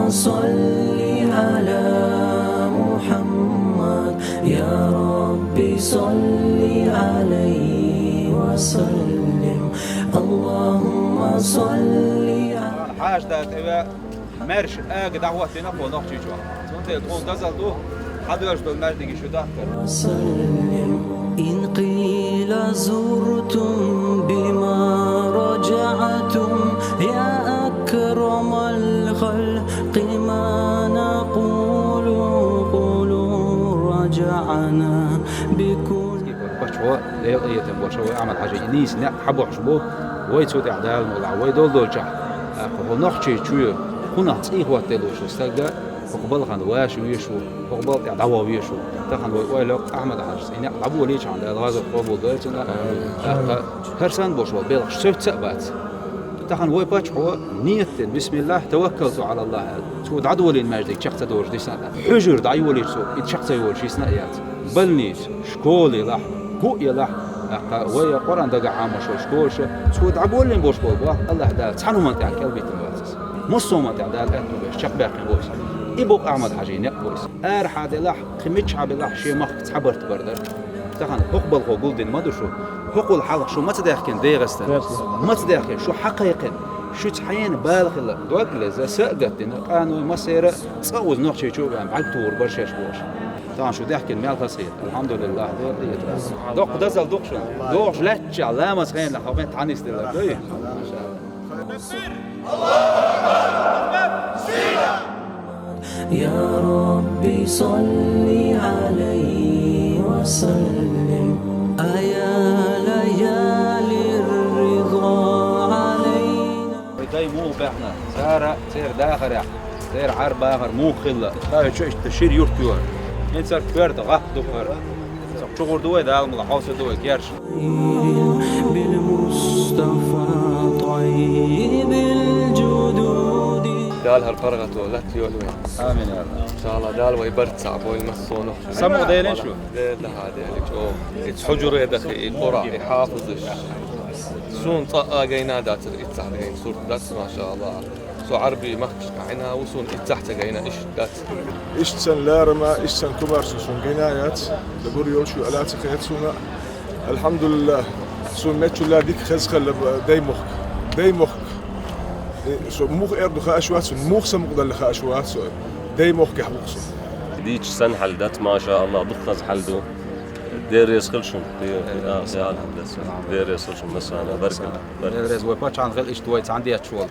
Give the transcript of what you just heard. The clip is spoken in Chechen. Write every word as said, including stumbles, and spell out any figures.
صل على محمد، يا رب صل عليه وسلم. اللهم صل على Хьажа да тӀе веа, маьрша ага дӀахӀоттийна кхо нохчийчохь. Цундела тхуна дозалла ду, хьадоьллуш долу маьждиге шу дахкар. وسلم. إن قيل زرتم بما رجعتم، يا أكرم الخلق ما نقول، قولوا رجعنا بكل. Паччахьо, Дела къинхетам болуш, вай Ахьмад-Хьажин нийса некъ хьабохьуш бу, вай цу тӀехь Дала мукъ лахь, вай долу долчохь, тӀаккха хӀокху Нохчийчоь кхунах цӀий хӀоттаделла волуш стаг, хӀокху балхана ваша везаш ву, хӀокху балха тӀехь дӀаваха везаш ву. Тахана вай ойла йо Ахьмад-Хьажас, и некъ дӀаболийчхьана, Дала гӀазот къобалдойла цуьнан. ТӀаккха хӀара санна болуш болу белхаш соьца а бац. Тахана вай паччахьо нийят дина: «Бисмиллахь, таваккалту Ӏалаллахь», аьлла. Цо дӀадолийна маьждиг чекх ца долуш дисна а дац. Хьуьжар дӀайолийча цо, и чекх ца йолуш йисна а яц. Больница, школа елахь, гу а елахь, тӀаккха вай Къуръан дагахь Ӏамош йолу школаша, цо дӀаболийна болуш болу бохь, Аллахь Дала цхьана хӀуманна тӀехь кӀелбийтина бац иза. Массо а хӀуманна тӀехь Дала аьтто беш чекхбаьккхина бу иза. И бу Ахьмад-Хьажин некъ бу иза. Арахьа делахь, кхин миччахьа белахь, шен махка цхьа барт бар дара. Тахана хӀокху балхо гулдина ма ду шу. ХӀокхул хьалха шу ма ца даьхкина ДегӀастана? Ма ца даьхкина, шу хьакхайкхина. Шуьца хьенан бала хилла, дог лезна, са а гатдина, къаной массеран а цкъа уза Нохчийчу а веана, бӀаьрг тухур бара шаьш бохуш. Тахана шу даьхкина мел хазахета, алхьамдулиллахь, Дела къинхетам. Доккха дозалла ду-кх шуна. ДогӀуш лаьттачохь, ламаз хенахь хьо метта хьанисделла дуй? Маша Аллах. يا رب صل عليه وسلم. أيا ليالي الرضا علينا. Вай дай муха баьхна, цара церан дахарехь, церан Ӏар-бахар муха хилла. Ша вай чу иштта шира юрт ю хӀара. ХӀинца хӀара коьрта гӀап ду хӀара. ЧугӀур ду вай, Дала мукъ лахь, хьовсур ду вай герз. بالمصطفى طيب الجدود. Дала хӀара паргӀато латтайойла вайн. Амин, я Аллах. Ша Аллах, Дала вай барт цхьаъ бойла массо а нах. Самукъадели шу? Дела дахьа дели, чӀогӀа. И хьуьжаре даха, и Къуръан, и хьафизаш. Суна цкъа а гайна дацара, иццахь гайна сурт дац, маша Аллах. Со Ӏарбий махкашка Ӏина ву, суна иццахь ца гайна, иштта дац. Иштта сан ларама, иштта сан комаьршо суна гайна яц, дагур йолуш ю аьлла ца хета суна. Алхьамдулиллах, суна меччул дика хеза хилла Даймохк. Даймохк. Э, со муха эр ду хууш вац суна, муха самукъадалла хууш вац со. Даймохкехь ву-кх со. Дийцича санна хьал дац, маша Аллах, дукха хаза хьал ду. Дела реза хила шуна. Дела реза хила шуна, массарна. Баркалла. Дела реза вай паччахьна хила, иштта вай цхьаьна детташ волу.